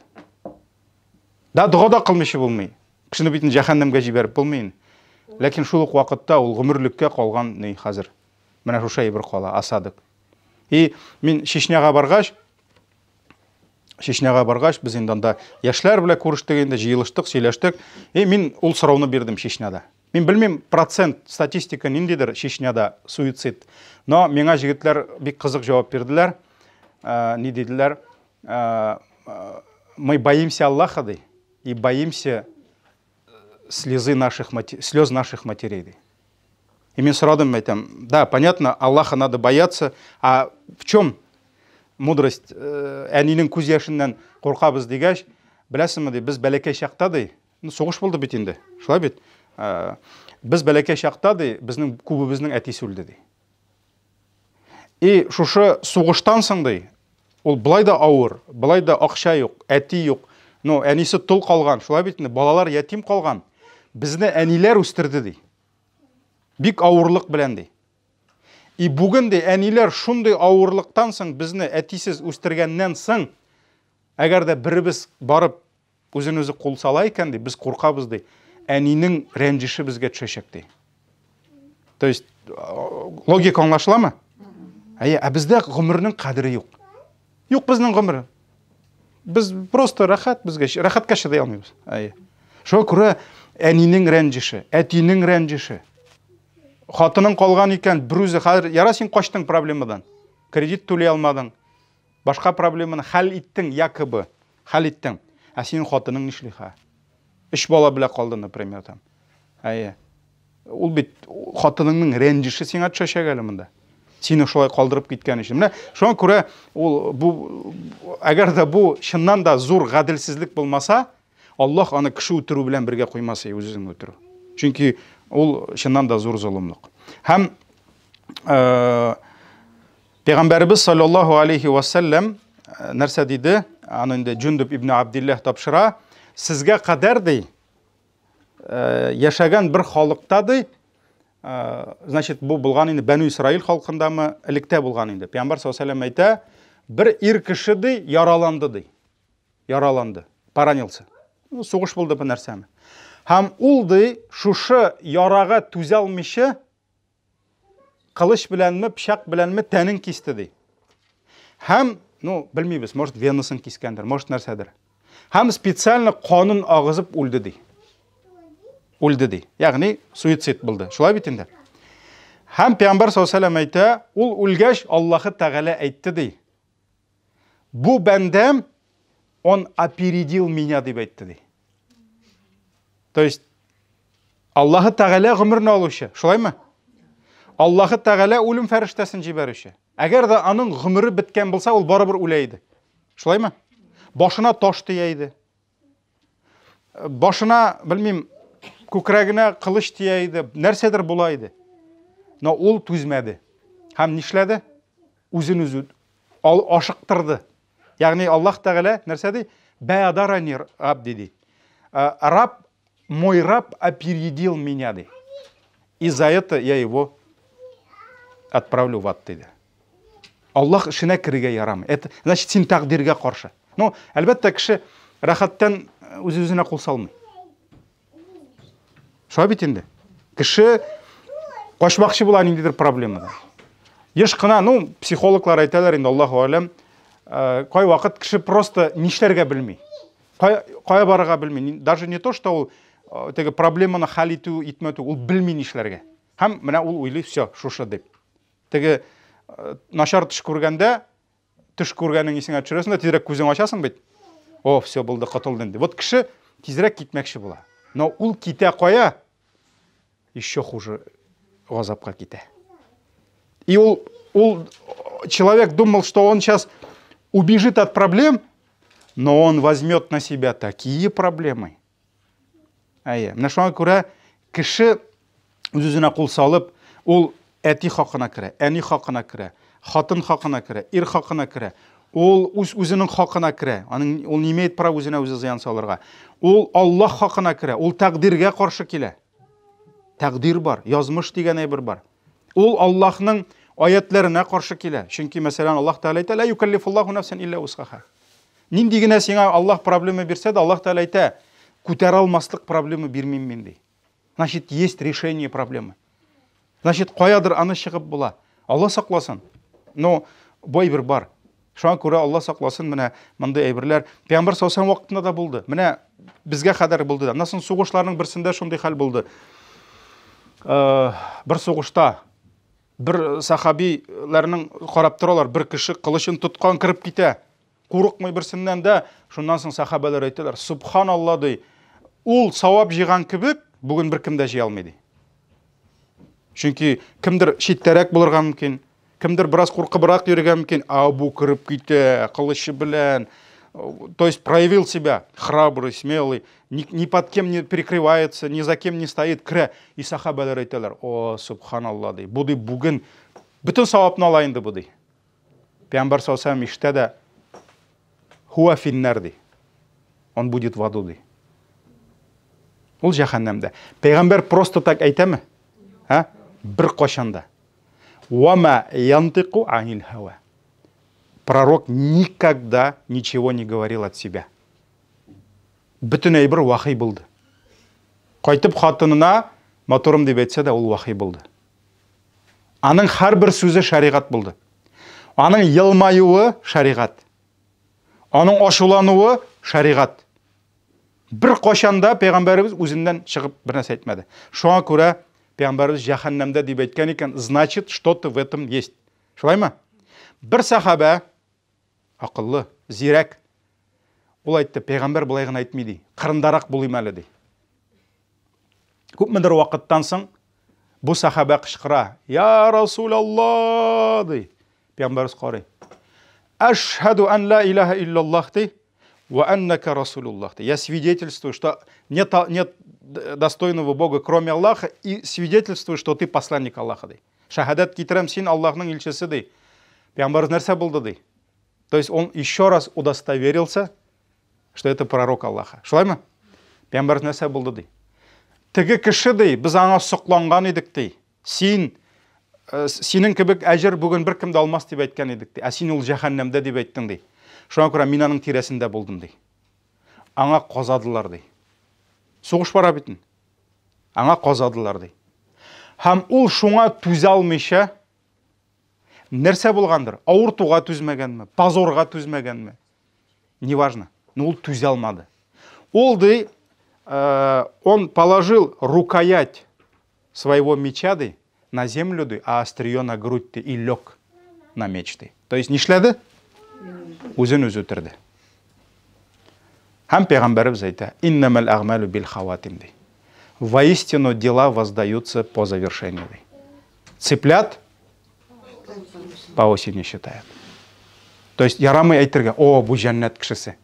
Да, дога да кылмыйча булмый. Кешене бит җәһәннәмгә җибәреп булмый. Ләкин шул ук вакытта ул гомерлеккә калган ни хәзер. Менә шушы әйбер кала, осадок. И мин Чечняга баргач, Чечняга баргач, без инде анда яшьләр белән күрештек инде, җыелыштык, сөйләштек. И мин ул сорауны бирдем Чечняда. Мин белмим, процент, статистика ниндидер Чечняда суицид. Но миңа җегетләр бик кызык җавап бирделәр. Ни диделәр? Мы боимся Аллаха, ди, и боимся слезы наших слез наших матерей, ди. И мин сорадым, әйтәм, да, понятно, Аллаха надо бояться, а в чем мудрость, әнинең күз яшеннән куркабыз дигәч, беләсеңме, ди, без бәләкәй чакта, ди, ну, сугыш булды бит инде, шулай бит, без бәләкәй чакта, ди, безнең күбебезнең әтисе үлде, ди. И шушы сугыштан соң, ди, ул былай да авыр, былай да акча юк, әти юк, ну, әнисе тол калган, шулай бит инде, балалар ятим калган, безне әниләр үстерде, ди. Бик авырлык белән, ди. И бүген, ди, әниләр шундый авырлыктан соң безне әтисез үстергәннән соң, әгәр дә беребез барып үзен үзе кул сала икән, ди, без куркабыз, ди. Әнинең рәнҗеше безгә төшәчәк, ди. То есть логика аңлашыламы? Әйе, ә бездә гомернең кадере юк. Юк безнең гомер. Без просто рәхәт безгә, рәхәткә чыдый алмыйбыз. Әйе. Шуңа күрә әнинең рәнҗеше, әтинең рәнҗеше. Хатының калган икән, берүзе хәзер яра син качтың проблемадан. Кредит түли алмадың. Башка проблеманы хәл иттең, якобы хәл иттең. Ә синең хатының нишли ха? Өч бала белән калды, например, там. Әйе. Ул бит хатыныңның рәнҗеше сиңа төшәчәк әле монда. Сине шулай калдырып киткән өчен. Менә шуңа күрә ул бу әгәр дә бу чыннан да зур гаделсезлек булмаса, Аллаһ аны кеше үтерү белән бергә куймас иде, үз-үзеңне үтерү. Чөнки ул чыннан да зур золымлык. Һәм Пәйгамбәребез саллаллаһу алейхи ва саллям нәрсә диде? Аны инде Җундуб ибн Абдилләһ тапшыра. Сезгә кадәр ди, яшәгән бер халыкта ди, значит, бу булган инде Бәнү Исраил халкындамы, электә булган инде. Пәйгамбәр саллаллаһу алейхи ва саллям әйтә, бер ир кеше ди, яраланды ди. Яраланды, поранился. Ну, сугыш булды бу нәрсәме. Һәм ул ди, шушы ярага түзә алмыйча, кылыч беләнме, пычак беләнме тәнен кисте ди. Һәм, ну, белмибез, может, венасын кискәндер, может, нәрсәдер. Һәм специально канын агызып үлде ди. Үлде ди. Ягъни суицид булды. Шулай бит инде. Һәм Пәйгамбәр саллаллаһу алейһи ва әйтә, ул үлгәч Аллаһы Тәгалә әйтте ди. Бу бәндәм он опередил меня дип әйтте ди. То есть Аллаһы Тәгалә гомерне алучы, шулаймы? Аллаһы Тәгалә үлем фәрештәсен җибәрүче. Әгәр дә аның гомере беткән булса, ул барыбер үлә иде. Шулаймы? Башына таш тия иде. Башына, белмим, күкрәгенә кылыч тия иде, нәрсәдер була иде. Но ул түзмәде. Һәм нишләде? Үзен үзе ашыктырды. Ягъни Аллаһ Тәгалә нәрсә ди? Бәдарани абди ди. Раб, мой раб опередил меня ди. И за это я его отправлю в ад диде. Аллаһ эшенә керергә ярамый. Это значит син тәкъдиргә каршы. Ну, әлбәттә, кеше рәхәттән үз-үзенә кул салмый. Шулай бит инде. Кеше качмакчы була ниндидер проблемадан. Еш кына, ну, психологлар әйтәләр инде, Аллаһу алем, кай вакыт кеше просто нишләргә белми. Кая барырга белми. Даже не то, что ул теге проблеманы хәл итү, итмәү, ул белми нишләргә. Һәм менә ул уйлый, все, шушы дип. Теге начар төш күргәндә, төш күргәнең исеңә төшерәсең дә тизрәк күзең ачасың бит. О, все булды, котылдым дип. Вот кеше тизрәк китмәкче була. Но ул китә кая? Еще хуже. газапка китә. И ул, ул человек думал, что он сейчас убежит от проблем, но он возьмет на себя такие проблемы. Әйе, менә шуңа күрә кеше үз-үзенә кул салып, ул әти хакына керә, әни хакына керә, хатын хакына керә, ир хакына керә. Ул үз үзенең хакына керә. Аның ул не имеет права үзенә үзе зыян салырга. Ул Аллаһ хакына керә, ул тәкъдиргә каршы килә. Тәкъдир бар, язмыш дигән әйбер бар. Ул Аллаһның аятләренә каршы килә. Чөнки, мәсәлән, Аллаһ Тәгалә әйтә, "Ла юкаллифуллаһу нафсан илля усгаха". Нинди генә сиңа Аллаһ проблема бирсә дә, Аллаһ Тәгалә әйтә, күтәрә алмаслык проблема бирмим мин ди. Значит, есть решение проблемы. Значит, каядыр аны чыгып була. Алла сакласын. Но бу әйбер бар. Шуңа күрә Алла сакласын, менә мондый әйберләр Пәйгамбәр саллаллаху вакытында да булды. Менә безгә кадәр булды да. Аннан соң сугышларның берсендә шундый хәл булды. Э, бер сугышта бер сахабиләрнең карап торалар, бер кеше кылычын тоткан кереп китә. Курыкмый берсеннән дә. Шуннан соң сахабәләр әйтәләр, Субханалла ди. Ул савап җыйган кебек, бүген беркем дә җыя алмый ди. Чөнки кемдер читтәрәк булырга мөмкин, кемдер бераз куркыбрак йөрергә мөмкин, а бу кереп китә кылычы белән. То есть проявил себя храбрый, смелый, ни, ни под кем не прикрывается, ни за кем не стоит, керә. И сахабәләр әйтәләр, о, субханалла ди, бу ди бүген бөтен савапны ала инде бу ди. Пәйгамбәр саллаллаху алейһи ишетә дә, хуа финнар ди. Он будет в аду ди. Ул җәһәннәмдә. Пәйгамбәр просто так әйтәме? Ә? Бер кашан да. Вама янтыку анил хава. Пророк никогда ничего не говорил от себя. Бөтен әйбер вахи булды. Кайтып хатынына матурым дип әйтсә дә, ул вахи булды. Аның һәрбер сүзе шәригать булды. Аның елмаюы шәригать. Аның ачулануы шәригать. Бер кашан да пәйгамбәребез үзеннән чыгып бер нәрсә әйтмәде. Шуңа күрә пәйгамбәребез җәһәннәмдә дип әйткән икән, значит, что-то в этом есть. Шулаймы? Бер сахабә акыллы, зирәк. Ул әйтте, пәйгамбәр болай гына әйтми ди. Кырындарак булыйм әле ди. Күпмедер вакыттан соң бу сахабә кычкыра, Я Расулаллах ди. Пәйгамбәребез карый. Әшһәду ан ла илаһа иллаллах ди. Ва аннака Расулуллах ди. Я свидетельствую, что нет, нет достойного Бога, кроме Аллаха, и свидетельствую, что ты посланник Аллаха ди. Шәһадәт китерәм, син Аллаһның илчесе ди. Пәйгамбәребез нәрсә булды ди? То есть он еще раз удостоверился, что это пророк Аллаха. Шулаймы? Пәйгамбәребез нәрсә булды ди? Теге кеше ди, без аңа сокланган идек ди. Син э, синең кебек әҗер бүген беркем дә алмас дип әйткән идек ди. Ә син ул җәһәннәмдә дип әйттең ди. Шуңа күрә мин аның тирәсендә булдым ди. Аңа казадылар ди. Сугыш бара бит. Аңа казадылар ди. Һәм ул шуңа түзә алмыйча нәрсә булгандыр? Авыртуга түзмәгәнме? Позорга түзмәгәнме? Неважно. Но ул түзә алмады. Ул ди, э, он положил рукоять своего меча ди, на землю ди, а острие на грудь ди, и лег на меч ди. То есть нишләде? Үзен үзе үтерде. Һәм пәйгамбәребез әйтә, иннәмәл әгъмәлү бил хаватим ди. Воистину дела воздаются по завершению ди. Цыплят по осени считают. То есть ярамый әйтергә, о, бу җәннәт кешесе.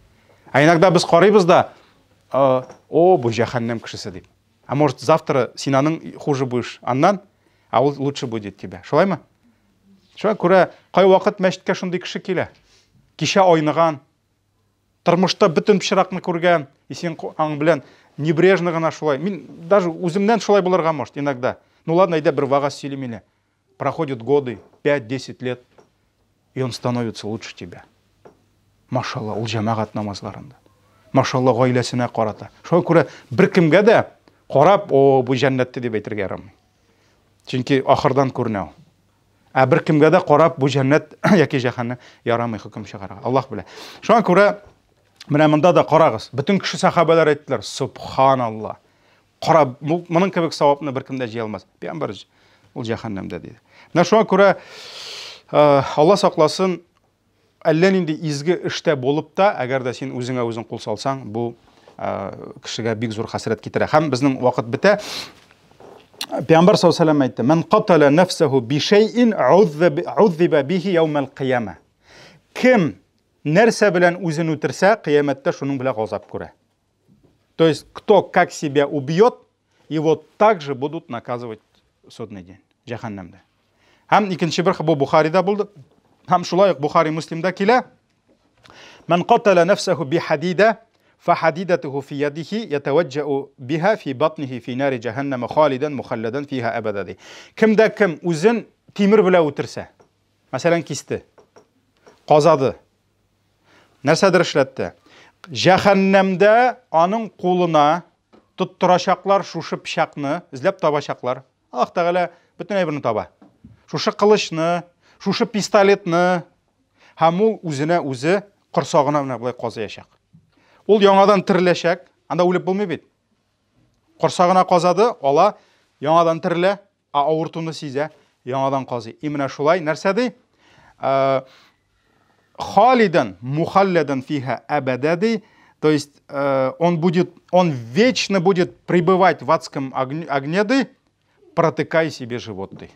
А иногда без карыйбыз да, о, бу җәһәннәм кешесе дип. А может, завтра син аның хуже будешь аннан, а ул лучше будет тебя. Шулаймы? Шуңа күрә кайвакыт мәчеткә шундый кеше килә. Кичә айныган, тормышта бөтен пычракны күргән, и син аң белән небрежно гына шулай. Мин даже үземнән шулай булырга может иногда. Ну ладно, әйдә бер вагаз сөйлим әле. Проходят годы, 5-10 лет, и он становится лучше тебя. Машалла, ул җәмәгать намазларында. Машалла, гаиләсенә карата. Шуңа күрә беркемгә дә карап, о, бу җәннәттә дип әйтергә ярамый. Чөнки ахырдан күренә ул. Ә беркемгә дә карап, бу җәннәт яки җәһәннәм ярамый хөкем чыгарырга. Аллаһ белә. Шуңа күрә менә монда да карагыз. Бөтен кеше сахабәләр әйттеләр, субханалла. Кара, моның кебек савапны беркем дә җыя алмас. Пәйгамбәр ул җәһәннәмдә диде. Менә шуңа күрә э, Алла сакласын, әллә нинди изге эштә булып та, әгәр дә син үзеңә үзең кул салсаң, бу э, кешегә бик зур хәсрәт китерә. Һәм безнең вакыт бетә. Пәйгамбәр саллаллаху алейһи әйтте: "Ман катала нафсаху би шай'ин уззиба бихи яумал кыяма". Кем нәрсә белән үзен үтерсә, кыямәттә шуның белән газап күрә. То есть, кто как себя убьет, его также будут наказывать в судный день, җәһәннәмдә. Һәм икенче бер бу Бухарида булды. Һәм шулай ук Бухари Муслимда килә. Ман катала нафсаху би хадида фахадидатуху фи ядихи ятаваджау биха фи батнихи фи нари джаханнама халидан мухалладан фиха абада ди. Кемдә кем үзен тимер белән үтерсә, мәсәлән, кисте, казады, нәрсәдер эшләтте. Җәһәннәмдә аның кулына тоттырачаклар шушы пычакны, эзләп табачаклар. Аллаһ Тәгалә бөтен әйберне таба. Шушы кылычны, шушы пистолетны һәм ул үзенә үзе корсагына менә болай казыячак. Ул яңадан тереләчәк. Анда үлеп булмый бит. Корсагына казады, ала, яңадан терелә, ә авыртуны сизә, яңадан казый. И менә шулай нәрсә ди? Э, халидан мухалладан фиха абада ди. То есть э, он будет, он вечно будет пребывать в адском огне ди, протыкая себе живот ди.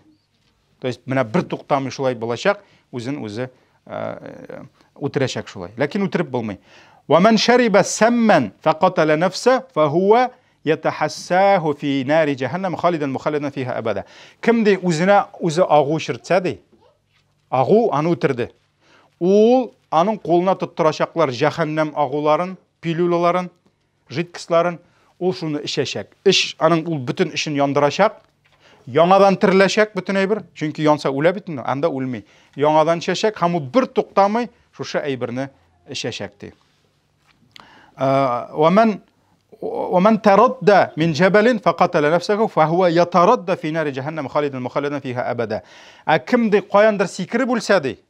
То есть менә бер туктамый шулай булачак, үзен үзе э, үтерәчәк шулай. Ләкин үтереп булмый. Ва ман шариба самман фақатала нафса фахува ятахассаху фи нари джаханнам халидан мухалладан фиха абада. Кем ди үзенә үзе агу эчертсә ди, агу аны үтерде. Ул аның кулына тоттырачаклар җәһәннәм агуларын, пилюлаларын, жидкостьларын, ул шуны эчәчәк. Эч аның ул бөтен эшен яндырачак, яңадан тереләчәк бөтен әйбер, чөнки янса үлә бит инде, анда үлми. Яңадан эчәчәк һәм ул бер туктамый шушы әйберне эчәчәк ди. ومن ومن تردى من جبل فقتل نفسه فهو يتردى في نار جهنم خالدا مخلدا فيها أبدا. Ә кем ди каяндыр сикереп үлсә ди,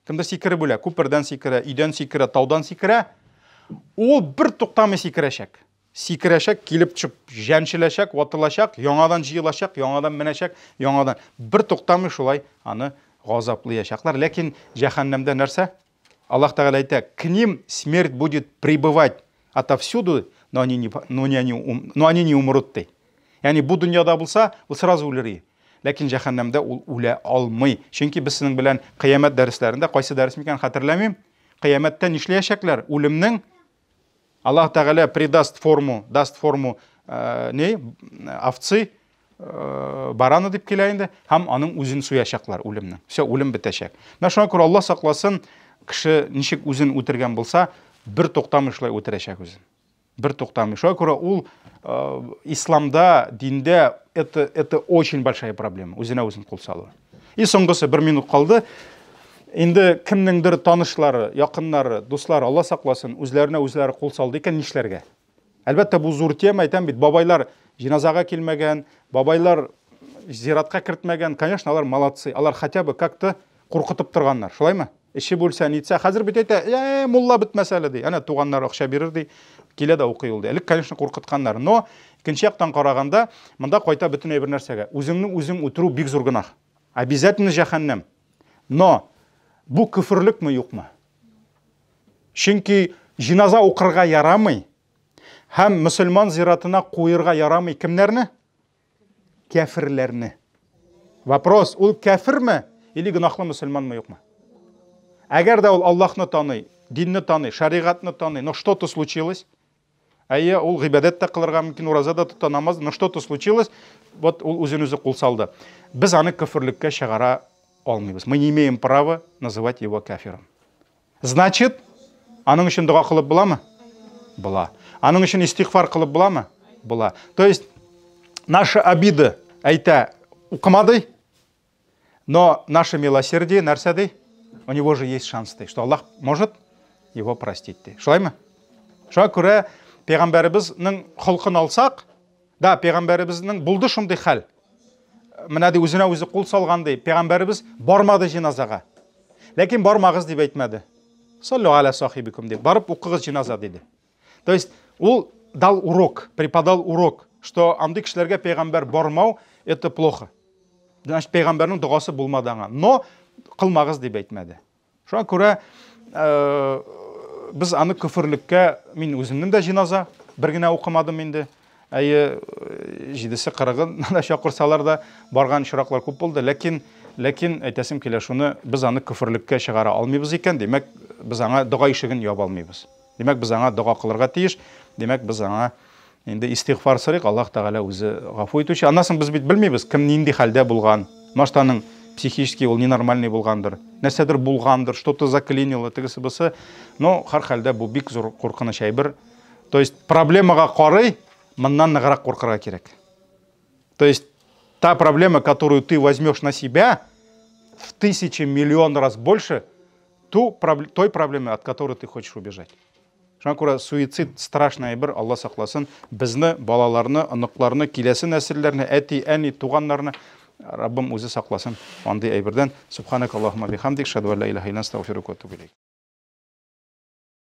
кемдер сикереп үлә, күпердән сикерә, өйдән сикерә, таудан сикерә, ул бер туктамый сикерәчәк. Сикерәчәк, килеп төшеп җәнчеләчәк, ватылачак, яңадан җыелачак, яңадан менәчәк, яңадан. Бер туктамый шулай аны газаплыячаклар. Ләкин җәһәннәмдә нәрсә? Аллаһ Тәгалә әйтә, к ним смерть будет прибывать отовсюду, но они не умрут ди. Ягъни бу дөньяда булса, ул сразу үлер. Ләкин җәһәннәмдә ул үлә алмый. Чөнки без сезнең белән кыямәт дәресләрендә, кайсы дәрес микән хәтерләмим, кыямәттә нишләячәкләр? Үлемнең Аллаһ Тәгалә придаст форму, даст форму не, овцы, бараны дип килә инде, һәм аның үзен суячаклар үлемнең. Все, үлем бетәчәк. Менә шуңа күрә Аллаһ сакласын, кеше ничек үзен үтергән булса, бер туктамый шулай үтерәчәк үзен. Бер туктамый. Шуңа күрә ул исламда, диндә это очень большая проблема. Үзенә үзен кул салу. И соңгысы, бер минут калды. Инде кемнеңдер танышлары, якыннары, дуслары, Алла сакласын, үзләренә үзләре кул салды икән, нишләргә? Әлбәттә, бу зур тема, әйтәм бит, бабайлар җиназага килмәгән, бабайлар зиратка кертмәгән, конечно, алар молодцы, алар хотя бы как-то куркытып торганнар, шулаймы? Эше бүлсә, нитсә, хәзер бит әйтә, э, мулла бетмәс әле ди. Әнә туганнар акча бирер ди, килә дә укый ул ди. Элек, конечно, куркытканнар, но икенче яктан караганда, монда кайта бөтенләй бер нәрсәгә. Үзеңне үзең үтерү бик зур гөнаһ. Обязательно җәһәннәм. Но бу көферлекме, юкмы? Чөнки җиназа укырга ярамый һәм мөселман зиратына куерга ярамый кемнәрне? Кәферләрне. Вопрос, ул кәфирме или гөнаһлы мөселманмы, юкмы? Әгәр дә ул Аллаһны таный, динне таный, шәригатьне таный, но что-то случилось, әйе, ул гыйбадәт тә кылырга мөмкин, ураза да тота, намаз, но что-то случилось, вот ул үзен үзе кул салды. Без аны көферлеккә чыгара алмыйбыз. Мы не имеем права называть его кафиром. Значит, аның өчен дога кылып буламы? Була. Аның өчен истигъфар кылып буламы? Була. То есть, наша обида әйтә, укымады, но наше милосердие нәрсә ди? У него же есть шанс, ди, что Аллаһ может его простить, ди. Шулаймы? Шуңа күрә пәйгамбәребезнең холкын алсак, да, пәйгамбәребезнең булды шундый хәл. Менә ди үзенә үзе кул салган ди. Пәйгамбәребез бармады җиназага. Ләкин бармагыз дип әйтмәде. Саллю аля сахибикум дип. Барып укыгыз җиназа диде. То есть ул дал урок, преподал урок, что андый кешеләргә пәйгамбәр бармау это плохо. Значит, пәйгамбәрнең догасы булмады аңа. Но кылмагыз дип әйтмәде. Шуңа күрә без аны көферлеккә, мин үземнең дә җиназа бер генә укымадым инде. Әйе, җидесе кырыгын да чакырсалар да барган очраклар күп булды. Ләкин, ләкин әйтәсем килә шуны, без аны көферлеккә чыгара алмыйбыз икән, димәк, без аңа дога ишеген яба алмыйбыз. Димәк, без аңа дога кылырга тиеш. Димәк, без аңа инде истигъфар сорыйк, Аллаһ Тәгалә үзе гафу итүче. Аннан соң без бит белмибез, кем нинди хәлдә булган. Может, аның психически ул ненормальный булгандыр. Нәрсәдер булгандыр, что-то заклинило, тегесе бусы. Но һәрхәлдә бу бик зур куркыныч әйбер. То есть проблемага карый, моннан ныграк куркырга кирәк. То есть та проблема, которую ты возьмешь на себя, в тысячи, миллион раз больше ту, той проблемы, от которой ты хочешь убежать. Шуңа күрә суицид страшный әйбер, Алла сакласын, безне, балаларны, оныкларны, киләсе нәселләрне, әти, әни, туганнарны Раббым үзе сакласын андый әйбердән. Субханак Аллаһумма бихамдик, шаду ла илаһа илля астагфирука ва атубу илейк.